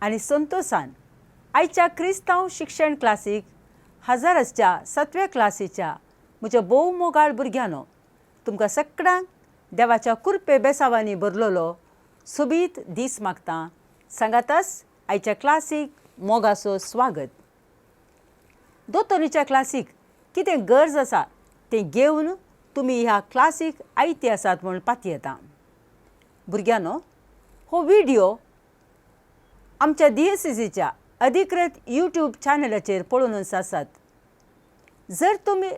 आनी संतोसान आयच्या क्रिस्तांव शिक्षण क्लासीक हजारसच्या सातव्या क्लासीच्या म्हज्या भोव मोगाळ भुरग्यांनो, तुमकां सगळ्यांक देवाच्या कुरपे बेसावांनी भरलेलो सोबीत दीस मागता. सांगाताच आयच्या क्लासीक मोगाचो स्वागत. दोतोनीच्या क्लासीक कितें गरज आसा तें घेवन तुमी ह्या क्लासीक आयती आसात म्हूण पातयेता. भुरग्यांनो, हो व्हिडियो आमच्या DSCCच्या अधिकृत यूट्यूब चॅनलाचेर पळोवनच आसात. जर तुमी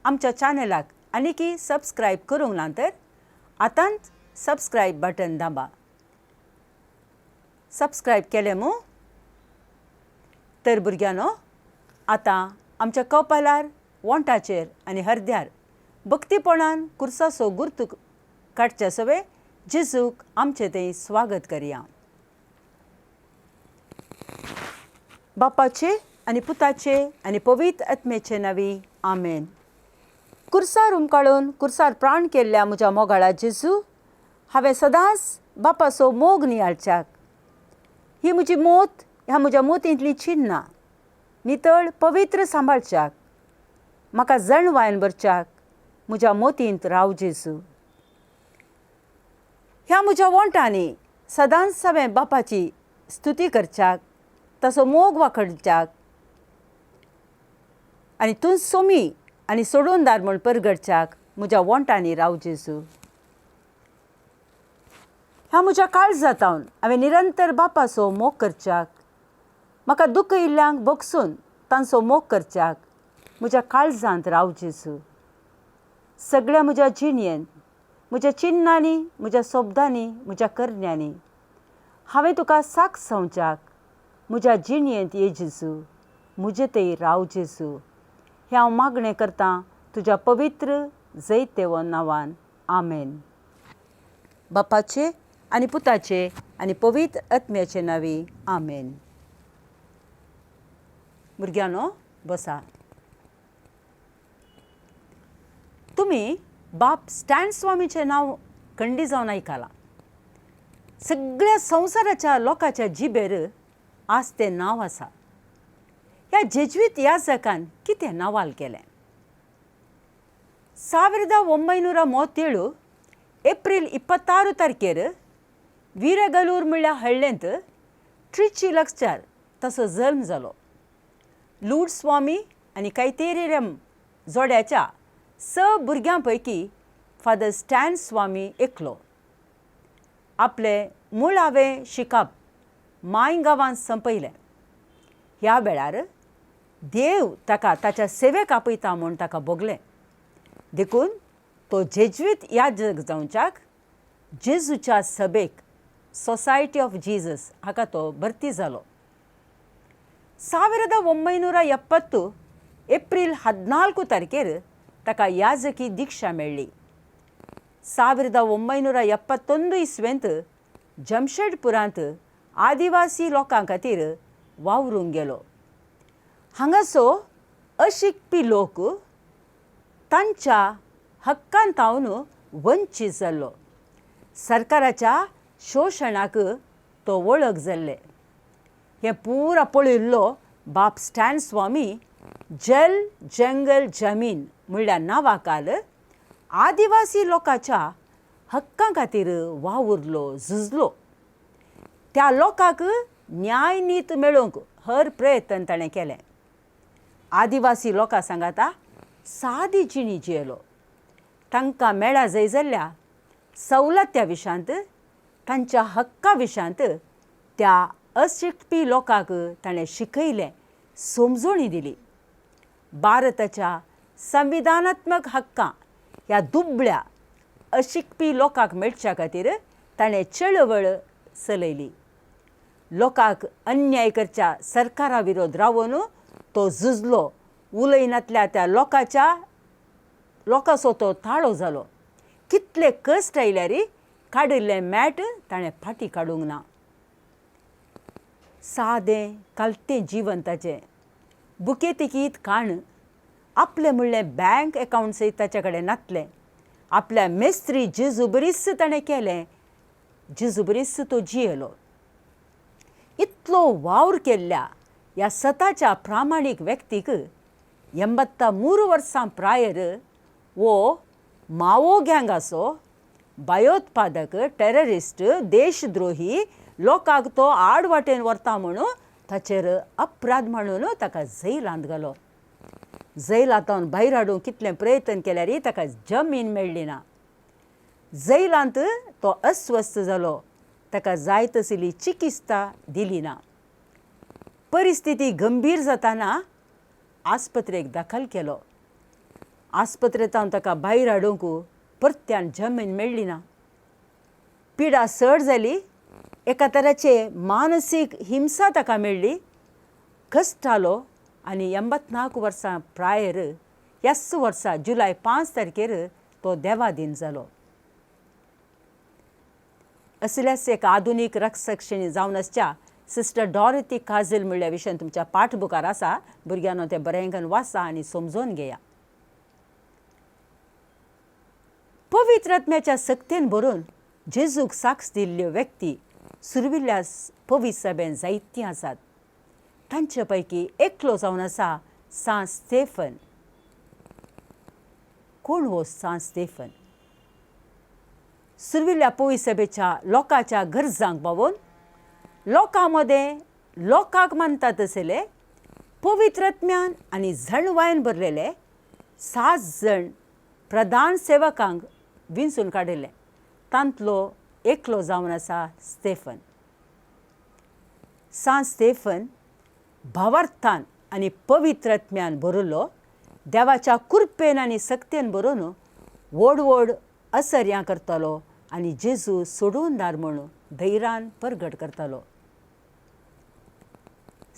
आमच्या चॅनलाक आनीकी सबस्क्रायब करूंक ना तर आतांच सबस्क्रायब बटन दाबा. सबस्क्रायब केलें मू? तर भुरग्यांनो, आतां आमच्या कपालार, वोंटाचेर आनी हरद्यार भक्तीपणान कुर्साचो गुर्तू काडच्या सवे जेजूक आमचे थंय स्वागत करया. बापाचे आनी पुताचे आनी पवित्र आत्म्याचे नांवी आमेन. कुर्सार उमकाळून कुर्सार प्राण केल्ल्या म्हज्या मोगाळा जेजू, हांवें सदांच बापाचो मोग नियाळच्याक ही म्हजी मोत, ह्या म्हज्या मोतींतलीं चिन्नां नितळ पवित्र सांबाळच्याक म्हाका जणवायन भरच्याक म्हज्या मोतींत राव जेजू. ह्या म्हज्या वोंटांनी सदांच हांवें बापाची स्तुती करच्याक, ताचो मोग वाखडच्याक आनी तूं सोमी आनी सोडूनदार म्हूण परगटच्याक म्हज्या वोंटांनी राव जेजू. ह्या म्हज्या काळजांत हांवें निरंतर बापाचो मोग करच्याक, म्हाका दुख्ख इल्ल्यांक भोगसून तांचो मोग करच्याक म्हज्या काळजांत राव जेजू. सगळ्या म्हज्या जिणयेंत, म्हज्या चिन्नांनी, म्हज्या शब्दांनी, म्हज्या करण्यांनी हांवें तुका साक्ष संवच्याक म्हज्या जिणयेंत ये जेजू, म्हजे थंय राव जेजू. हें हांव मागणें करतां तुज्या पवित्र जैतेव नांवान. आमेन. बापाचे आनी पुताचे आनी पवित्र आत्म्याचे नांवी आमेन. भुरग्यांनो, बसा. तुमी बाप स्टॅन स्वामीचें नांव खंडी जावन आयकलां. सगळ्या संवसाराच्या लोकांच्या जिबेर आज तें नांव आसा. ह्या जेज्वीत याजकान कितें नावाल केलें? 1937 एप्रील 26 तारखेर वीरगलूर म्हणल्या हळ्ळेंत ट्रिची लक्षार ताचो जल्म जालो. लूड स्वामी आनी कैतेरियम जोड्याच्या 6 भुरग्यां पैकी फादर स्टॅन स्वामी एकलो. आपले मुळावें शिकप माय गांवांत संपयलें. ह्या वेळार देव ताका ताच्या सेवेक आपयता म्हूण ताका भोगलें. देखून तो जेज्वीत याजक जावच्याक जेजूच्या सभेक, सोसायटी ऑफ जीजस, हाका तो भरती जालो. 1970 एप्रील 14 तारखेर ताका याजकी दीक्षा मेळ्ळी. 1971 इस्वेंत जमशेदपुरांत आदिवासी लोकां खातीर वावरूंक गेलो. हांगासो अशिकपी लोक तांच्या हक्कांतावन वंचीत जाल्लो. सरकाराच्या शोशणाक तो वळख जाल्ले. हें पुरा पळयल्लो बाप स्टॅन स्वामी जल जंगल जमीन म्हणल्या नांवाखाल आदिवासी लोकांच्या हक्कां खातीर वावुरलो, झुजलो. त्या लोकांक न्याय नीत मेळोवंक हर प्रयत्न ताणें केलें. आदिवासी लोकां सांगाता सादी जिणी जियेलो. तांकां मेळा जाय जाल्ल्या सवलत्या विशांत, तांच्या हक्का विशांत त्या अशिकपी लोकांक ताणें शिकयलें, समजोणी दिली. भारताच्या संविधानात्मक हक्कां ह्या दुबळ्या अशिकपी लोकांक मेळच्या खातीर ताणें चळवळ चलयली. लोकांक अन्याय करच्या सरकारा विरोध रावन तो झुजलो. उलयनातल्या त्या लोकांच्या लोकांचो तो ताळो जालो. कितले कश्ट आयल्यार काडिल्लें मॅट ताणें फाटीं काडूंक ना. सादें कालतें जिवन ताचें, बुकेतिकीत काण, आपलें म्हणलें बँक एकावंट सयत ताचे कडेन नातलें. आपल्या मेस्त्री जेजू बरीच ताणें केलें, जेजू बरीच तो जियेलो. इतलो वावर केल्ल्या ह्या सताच्या प्रामाणीक व्यक्तीक एंबत्ता मूर वर्सां प्रायर वो माओ गँगाचो भयोत्पादक, टेररिस्ट, देशद्रोही, लोकांक तो आड वाटेन व्हरता म्हणून ताचेर अपराध म्हणून ताका जैलांत घालो. जैलांत भायर हाडूंक कितलें प्रयत्न केल्यार ताका जमीन मेळ्ळी ना. जैलांत तो अस्वस्थ जालो. ताका जाय तसली चिकित्सा दिली ना. परिस्थिती गंभीर जाताना आस्पत्रेक दाखल केलो. आस्पत्रेंत ताका भायर हाडूंक परत्यान जमीन मेळ्ळी ना. पिडा चड जाली. एका तराचे मानसीक हिंसा ताका मेळ्ळी. कश्टालो आनी 84 वर्सां प्रायर ह्याच वर्सा जुलय 5 तारखेर तो देवादीन जालो. असल्याच एक आधुनीक रक्षक्षिणी जावन आसच्या सिस्टर डॉरथी काझील म्हणल्या विशयान तुमच्या पाठबुकार आसा. भुरग्यांनो, तें बरें वाचा आनी समजून घेया. पवित्र आत्म्याच्या सक्तेन भरून जेजूक साक्ष दिल्ल्यो व्यक्ती सुरविल्ल्या पवित्र सभेन जायतीं आसात. तांचे पैकी एकलो जावन आसा सांत स्टेफन. कोण हो सांत स्टेफन? सुरविल्ल्या पवित्र सभेच्या लोकांच्या गरजांक पावोवन लोकां मदें लोकांक मानतात तसले पवित्र आत्म्यान आनी झणवायन भरलेले 7 जण प्रधान सेवकांक विंचून काडिल्ले. तांतलो एकलो जावन आसा स्टेफन. सांत स्टेफन भावार्थान आनी पवित्र आत्म्यान भरिल्लो, देवाच्या कृपेन आनी सक्तेन भरून व्हड व्हड असर्यां करतालो आनी जेजू सोडून दार म्हणून धैर्यान परगट करतालो.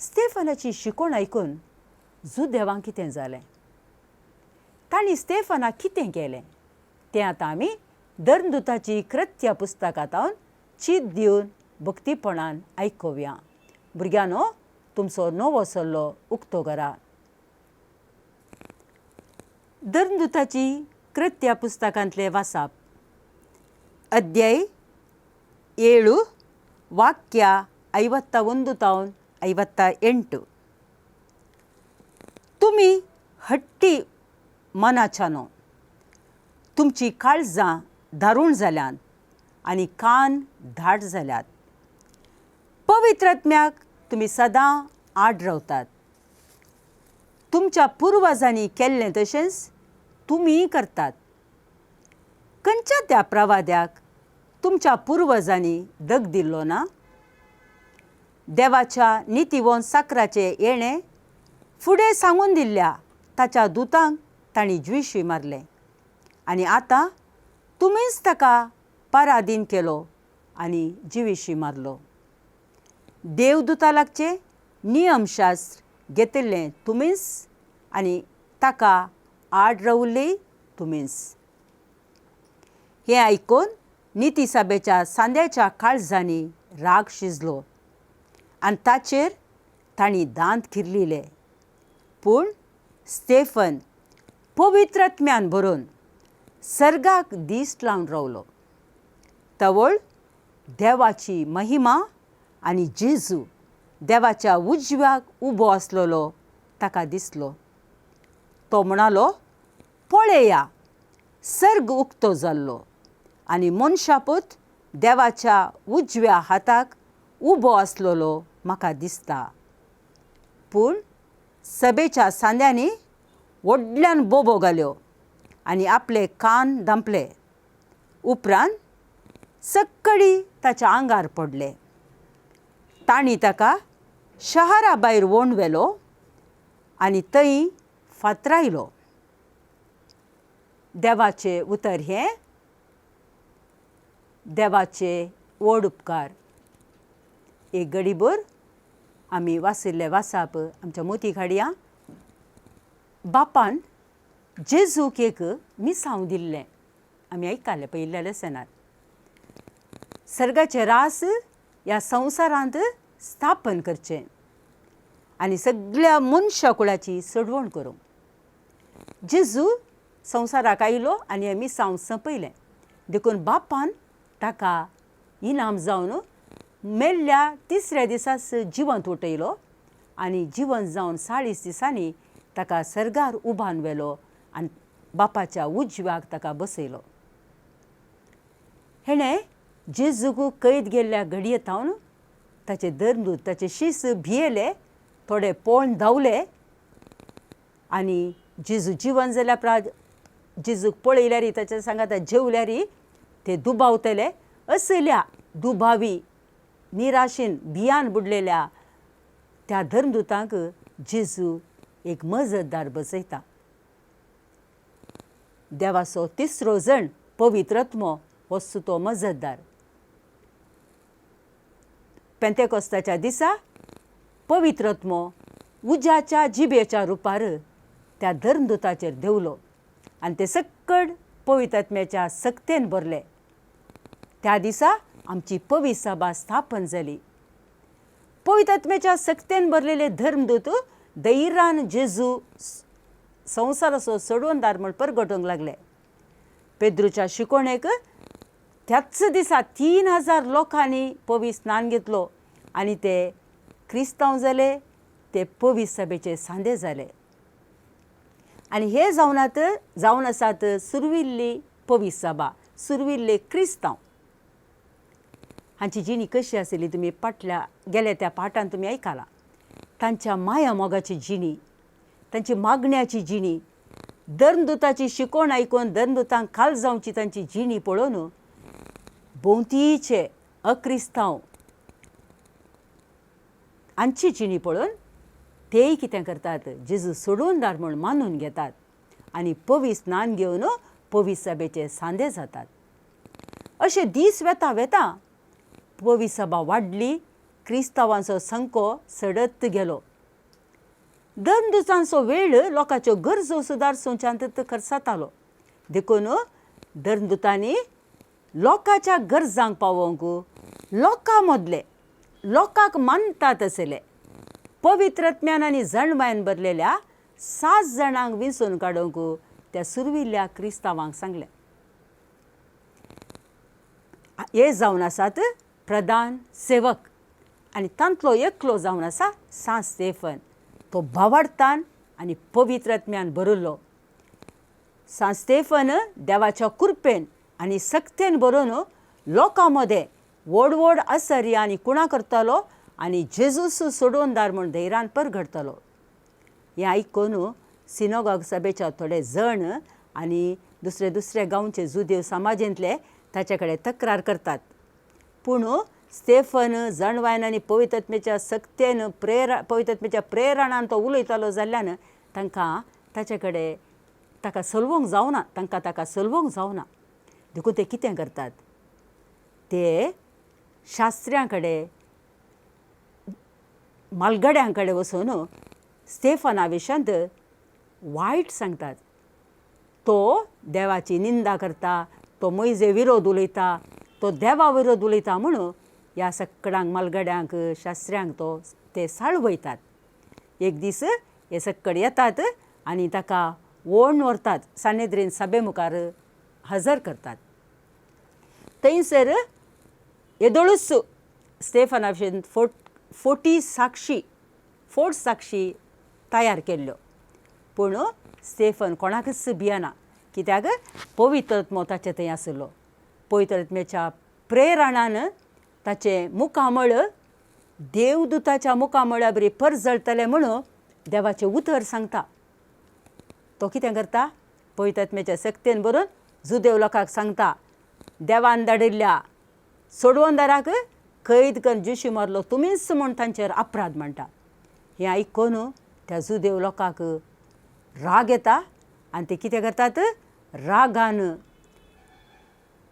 स्टेफनाची शिकवण आयकून जुदेवांक कितें जालें, तांणी स्टेफनाक कितें केलें तें आतां आमी धर्मदुताची कृत्या पुस्तकांत चीत दिवन भक्तीपणान आयकुया. भुरग्यांनो, तुमचो नवो सल्लो उक्तो करा. धर्मदुताची कृत्या पुस्तकांतले वासाप, अध्याय 7, वाक्य 51 तावन 58. तुमी हट्टी मनाच्यानो, तुमची काळजां दारूण जाल्यात आनी कान धाट जाल्यात. पवित्र आत्म्याक तुमी सदां आड रावतात. तुमच्या पुर्वजांनी केल्लें तशेंच तुमीय करतात. खंयच्या त्या प्रवाद्याक तुमच्या पुर्वजांनी दग दिल्लो ना? देवाच्या नितीवंत साकराचें येणें फुडें सांगून दिल्ल्या ताच्या दुतांक तांणी ज्विशी मारलें आनी आतां तुमीच ताका पराधीन केलो आनी जिविशी मारलो. देवदूता लागचें नियमशास्त्र घेतिल्लें तुमीच आनी ताका आड रावल्लें तुमीच. हें आयकून निती सभेच्या सांद्याच्या काळजांनी राग शिजलो आनी ताचेर तांणी दांत किरलिले. पूण स्टेफन पवित्र आत्म्यान भरून सर्गाक दीस लावन रावलो. तवळ देवाची महिमा आनी जेजू देवाच्या उजव्याक उबो आसलेलो ताका दिसलो. तो म्हणालो, पळया, सर्ग उक्तो जाल्लो आनी मनशापूत देवाच्या उजव्या हाताक उबो आसलेलो म्हाका दिसता. पूण सभेच्या सांद्यांनी व्हडल्यान बोबो घाल्यो आनी आपले कान धांपले. उपरांत सक्कडी ताच्या आंगार पडले. तांणी ताका शहरा भायर वोंड व्हेलो आनी थंय फातरायलो. देवाचें उतर हें देवाचे व्हड उपकार. एक गडीभर आमी वाचिल्लें वासाप आमच्या मोती हाडया. बापान जेजूक एक मिसांव दिल्लें, आमी आयकलें पयल्या लेसनार. सर्गाचें रास ह्या संवसारांत स्थापन करचें आनी सगळ्या मनशा कुळाची सोडवण करूंक. जेजू संवसाराक आयलो आनी हें मिसांव सोंपयलें. देखून बापान ताका इनाम जावन मेल्ल्या तिसऱ्या दिसाच जिवंत उठयलो आनी जिवंत जावन 40 दिसांनी ताका सर्गार उबान व्हेलो आनी बापाच्या उजव्याक ताका बसयलो. हेणें जेजूक कैद गेल्ल्या घडये थावन ताचे धर्मदूत ताचे शीस भियेले, थोडे पळोवन धांवले आनी जेजू जिवन जाल्या उपरांत जेजूक पळयल्यार ताच्या सांगाता जेवल्यार ते दुबावतले. असल्या दुबावी निराशेन भियान बुडलेल्या त्या धर्मदूतांक जेजू एक मजतदार बसयता. देवाचो तिसरो जण पवित्रत्मो हो तो मजतदार. पेंतेकोस्ताच्या दिसा पवित्रत्मो उज्याच्या जिबेच्या रुपार त्या धर्मदूताचेर देंवलो आनी ते सक्कड पवित्रत्म्याच्या सक्तेन भरले. त्या दिसा आमची पवित्र सभा स्थापन जाली. पवित्रत्म्याच्या सक्तेन भरलेले धर्मदूत धैर्यान जेजू संवसाराचो सोडवणदार म्हूण परगटूंक लागले. पेद्रूच्या शिकोवणेक त्याच दिसा 3000 लोकांनी पवित्र स्नान घेतलो आनी ते क्रिस्तांव जाले, ते पवित्र सभेचे सांदे जाले. आनी हे जावन आसात सुरविल्ली पवित्र सभा, सुरविल्ले क्रिस्तांव. हांची जिणी कशी आसली तुमी फाटल्या गेल्या त्या पाठान तुमी आयकलां. तांच्या माया मोगाची जिणी, तांची मागण्याची जिणी, धर्मदूताची शिकोवण आयकून धर्मदूतांक खाल जावची तांची जिणी पळोवन भोंवतीचे अक्रिस्तांव हांची जिणी पळोवन तेय कितें करतात, जेजू सोडवणदार म्हूण मानून घेतात आनी पवित्र स्नान घेवन पवित्र सभेचे सांदे जातात. अशे दीस वेता वेता पवित्र सभा वाडली, क्रिस्तांवांचो संको सडत गेलो. धर्मदूतांचो वेळ लोकांच्यो गरजो सुदारचोंच्यांत खर्चातालो. देखून धर्मदूतांनी लोकांच्या गरजांक पावोवंक लोकां मदले लोकांक मानतात आसले पवित्रत्म्यान आनी जणवायन भरलेल्या 7 जाणांक विंचून काडूंक त्या सुरविल्ल्या क्रिस्तांवांक सांगलें. हे जावन आसात प्रधान सेवक आनी तांतलो एकलो जावन आसा सांत स्टेफन. तो भावार्थान आनी पवित्रत्म्यान भरिल्लो. सांत स्टेफन देवाच्या कृपेन आनी सक्तेन भरून लोकां मदें व्हड व्हड आसर्य आनी कुणा करतालो आनी जेजूस सोडवणदार म्हूण धैर्यान परगटतालो. हें आयकून सिनोगॉग सभेच्या थोडे जण आनी दुसरे दुसरे गांवचे जुदेव समाजेंतले ताचे कडेन तक्रार करतात. पूण स्टेफन जणवायन आनी पवित्रत्मेच्या सक्तेन पवित्रत्मेच्या प्रेरणान तो उलयतालो जाल्ल्यान तांकां ताचे कडेन ताका सलवंक जावना, तांकां ताका सलवंक जावना. देखून ते कितें करतात, ते शास्त्र्यां कडेन मालगड्यां कडेन वचून स्टेफना विशयांत वायट सांगतात. तो देवाची निंदा करता, तो मोयजे विरोध उलयता, तो देवा विरोध उलयता म्हणून ह्या सक्कडांक मालगड्यांक शास्त्र्यांक तो ते साळवयतात. एक दीस हे सक्कड येतात आनी ताका ओण व्हरतात, सानेद्रीन सभे मुखार हजर करतात. थंयसर येदोळूच स्टेफना भशेन फोट साक्षी तयार केल्ल्यो. पूण स्टेफन कोणाकच भियेना, कित्याक पवित्रत्मो ताचे थंय आशिल्लो. पवित्रत्म्याच्या प्रेरणान ताचें मुखामळ देवदूताच्या मुखामळा बरी परजळटलें म्हणून देवाचें उतर सांगता. तो कितें करता, पवित्रत्म्याच्या सक्तेन भरून जुदेव लोकांक सांगता, देवान धाडिल्ल्या सोडवणदाराक कैद करून जिशी मारलो तुमीच म्हूण तांचेर अपराध म्हणटा. हें आयकून त्या जुदेव लोकांक राग येता आनी ते कितें करतात, रागान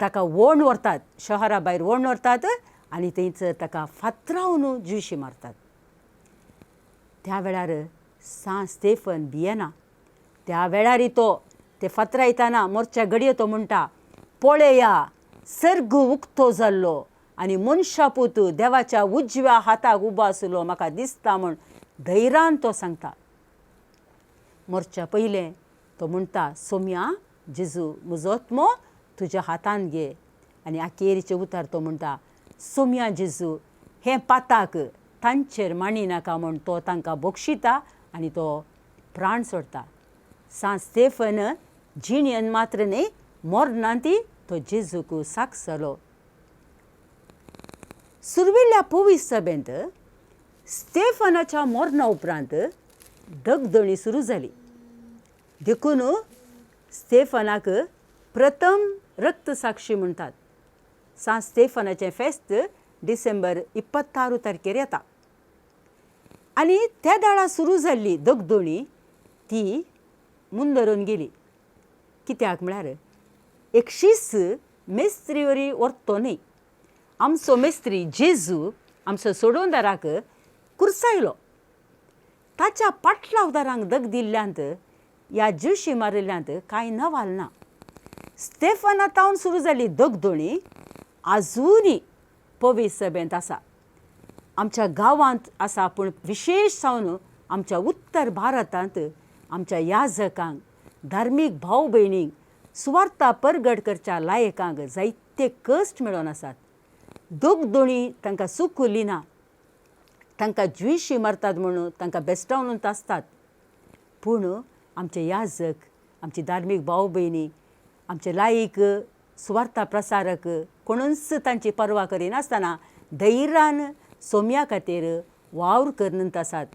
ताका ओण व्हरतात, शहरा भायर ओण व्हरतात आनी थंयसर ताका फातरावन जिशी मारतात. त्या वेळार सांत स्टेफन भियेना. त्या वेळार तो ते फातरायतना मोरच्या घडये तो म्हणटा, पळया सर्ग उक्तो जाल्लो आनी मनशापूत देवाच्या उजव्या हाताक उबो आशिल्लो म्हाका दिसता म्हूण धैर्यान तो सांगता. मोरच्या पयलें तो म्हणटा, सोम्या जेजू म्हजो आत्मो तुज्या हातान घे. आनी अखेरीचें उतर तो म्हणटा, सोम्या जेजू हें पाताक तांचेर मांडी नाका म्हूण तो तांकां बक्षिता आनी तो प्राण सोडटा. सांत स्तेफन जिणेन मात्र न्हय मरणांत तो जेजूक साक्ष जालो. सुरवेल्या पवित्र सभेंत स्तेफनाच्या मरणा उपरांत दगदणी सुरू जाली. देखून स्तेफनाक प्रथम रक्तसाक्षी म्हणटात. सांत स्तेफनाचें फेस्त डिसेंबर 26 तारखेर येता आनी त्या दाळा सुरू जाल्ली दगदणी ती मुंदरून गेली. कित्याक म्हळ्यार एक शीस मेस्त्री वरी व्हरतो न्हय. आमचो मेस्त्री जेजू आमचो सोडोवदाराक कुर्सायलो. ताच्या पाटलावदारांक दग दिल्ल्यांत ह्या ज्युशी मारिल्ल्यांत कांय नवाल ना. स्तेफना तावन सुरू जाल्ली दगदोणी आजुनूय पवित्र सभेंत आसा. आमच्या गांवांत आसा, पूण विशेश जावन आमच्या उत्तर भारतांत आमच्या याजकांक, धार्मीक भाव भयणींक, सुवार्ता परगट करच्या लायकांक जायते कश्ट मेळोवन आसात. दगदोणी तांकां सूख उरली ना. तांकां ज्विशी मारतात म्हणून तांकां बेस्टावन आसतात. पूण आमचे याजक, आमचे धार्मीक भाव भयणी, आमचे लायक सुवार्ता प्रसारक कोणूच तांची पर्वा करिनासतना धैर्यान सोम्या खातीर वावर करत आसात.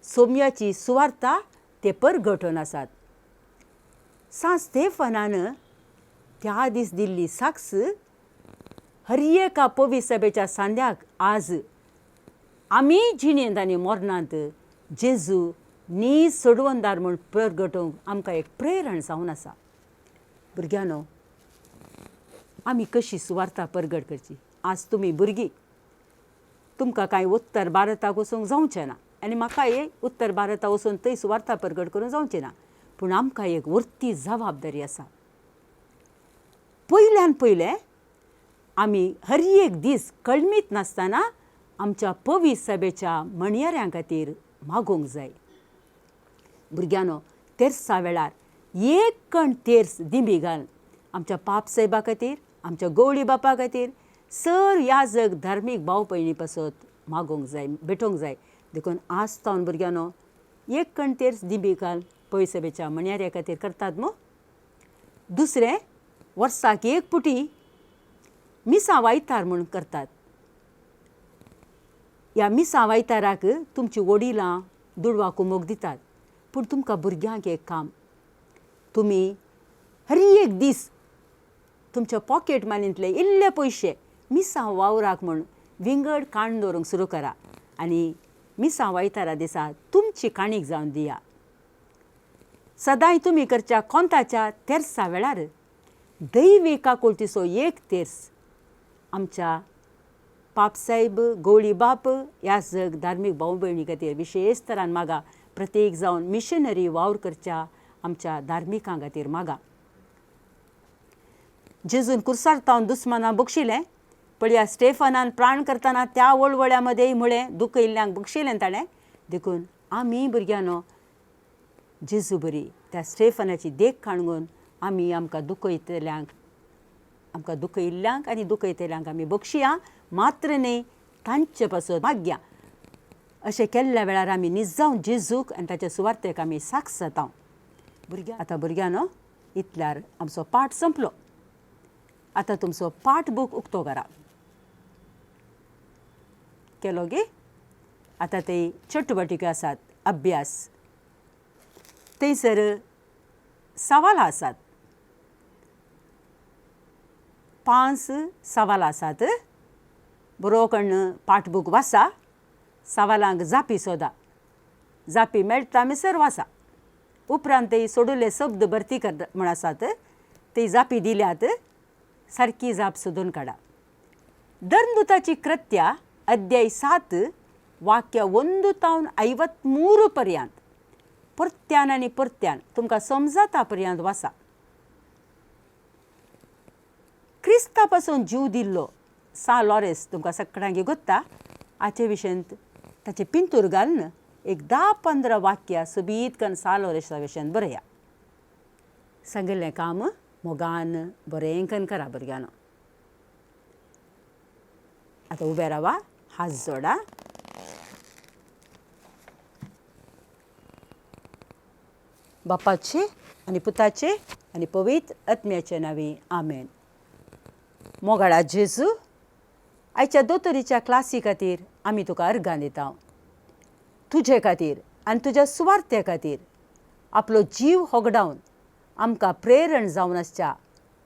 सोम्याची सुवार्ता ते परगटून आसात. सांत स्तेफनान त्या दीस दिल्ली साक्ष हर एका पवित्र सभेच्या सांद्याक आज आमी जिणेंत आनी मरणांत जेजू नी सोडवणदार म्हूण परगटोवंक आमकां एक प्रेरण जावन आसा. भुरग्यांनो, आमी कशी सुवार्ता परगट करची? आज तुमी भुरगीं, तुमकां कांय उत्तर भारताक वचूंक जावचें ना आनी म्हाकाय उत्तर भारताक वचून थंय सुवार्ता परगट करूंक जावचें ना, पूण आमकां एक व्हडली जबाबदारी आसा. पयल्यान पयलें आमी हर एक दीस कळमीत नासतना आमच्या पवित्र सभेच्या म्हणयाऱ्यां खातीर मागूंक जाय. भुरग्यांनो, तेर्सा वेळार एक कण तेर्स दिंबी घालून आमच्या पाप सायबा खातीर, आमच्या गवळी बापा खातीर, सर याजक धार्मीक भाव भयणी पासत मागूंक जाय, भेटोवंक जाय. देखून आज तावन भुरग्यांनो एक कण तेर्स दिंबी घाल पवित्र सभेच्या म्हणयाऱ्या खातीर करतात मू. दुसरें, वर्साक एक पुटी मिसां वायतार म्हूण करतात. ह्या मिसां वायताराक तुमची वडिलां दुडवा कुमोक दितात. पूण तुमकां भुरग्यांक एक काम, तुमी हर एक दीस तुमच्या पॉकेट मनींतले इल्ले पयशे मिसां वावराक म्हूण विंगड काण दवरूंक सुरू करा आनी मिसां वायतारा दिसा तुमची काणीक जावन दिया. सदांय तुमी करच्या कोंताच्या तेर्सा वेळार दैवी काकुळतीचो एक तेर्स आमच्या पापसायब गवळी बाप ह्या जग धार्मीक भाव भयणी खातीर विशेश तरान मागा. प्रत्येक जावन मिशनरी वावर करच्या आमच्या धार्मिकां खातीर मागा. जेजून कुर्सार तावन दुस्माना बक्षिलें. पळया स्टेफनान प्राण करतना त्या वळवळ्या मदें म्हळें दुखयल्ल्यांक बक्षिलें ताणें. देखून आमी भुरग्यांनो जेजू बरी त्या स्टेफनाची देख काणगून आमी आमकां दुखयतल्यांक, आमकां दुखयल्ल्यांक आनी दुखयतल्यांक आमी बक्षिया मात्र न्हय तांचे पासत मागया. अशें केल्ल्या वेळार आमी निजावन जेजूक आनी ताच्या सुवार्तेक आमी साक्ष जाता. भुरग्यां, आतां भुरग्यांनो इतल्यार आमचो पाठ संपलो. आतां तुमचो पाठ बूक उक्तो करा. केलो गे? आतां ते चटुवटिक्यो आसात, अभ्यास, थंयसर सवालां आसात, 5 सवालां आसात. बरो कन्न पाठबूक वाचा, सवालांक जापी सोदा, जापी मेळटा मिसर वाचा. उपरांत ते सोडुले शब्द भरती कर म्हण आसात, ते जापी दिल्यात, सारकी जाप सोदून काडा. धर्मदूताची कृत्या अध्याय 7 वाक्य 1 तावन 53 पर्यंत परत्यान आनी परत्यान तुमकां समजता पर्यंत वाचा. क्रिस्ता पासून जीव दिल्लो सा लॉरेस तुमकां सगळ्यांक गोत्ता. हाचे विशयंत ताचे पिंतूर घालून एक 10-15 वाक्यां सोबीत कन्न सा लॉरेसा विशयन बरया. सांगिल्लें काम मोगान बरें कन्न करा भुरग्यांनो. आतां उबे रावा, हात जोडा. बापाचे आनी पुताचे आनी पवित्र आत्म्याचे नांवी, आमेन. मोगाळा जेजू, आयच्या दोतोरीच्या क्लासी खातीर आमी तुका अर्गां दिता. तुजे खातीर आनी तुज्या सुवार्थे खातीर आपलो जीव होगडावन आमकां प्रेरण जावन आसच्या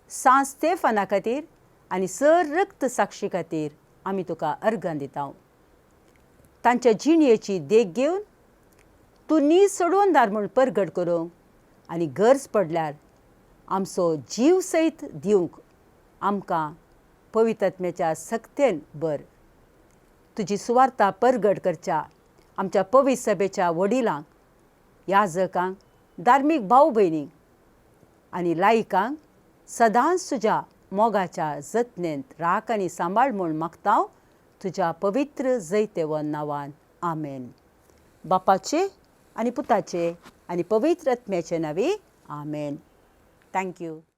सांत स्तेफाना खातीर आनी सर रक्त साक्षी खातीर आमी तुका अर्गां दिता. तांच्या जिणयेची देख घेवन तूं नीज सोडवणदार म्हूण परगट करूंक आनी गरज पडल्यार आमचो जीव सयत दिवंक आमकां पवित्र सक्तेन बर. तुजी सुवार्ता परगट करच्या आमच्या पवित्र सभेच्या वडिलांक, याजकांक, धार्मीक भाव भयणींक आनी लायकांक सदांच तुज्या मोगाच्या जतनेंत राख आनी सांबाळ म्हूण मागता तुज्या पवित्र जैतेवन नांवान, आमेन. बापाचे आनी पुताचे आनी पवित्र आत्म्याचे नांवी, आमेन. Thank you.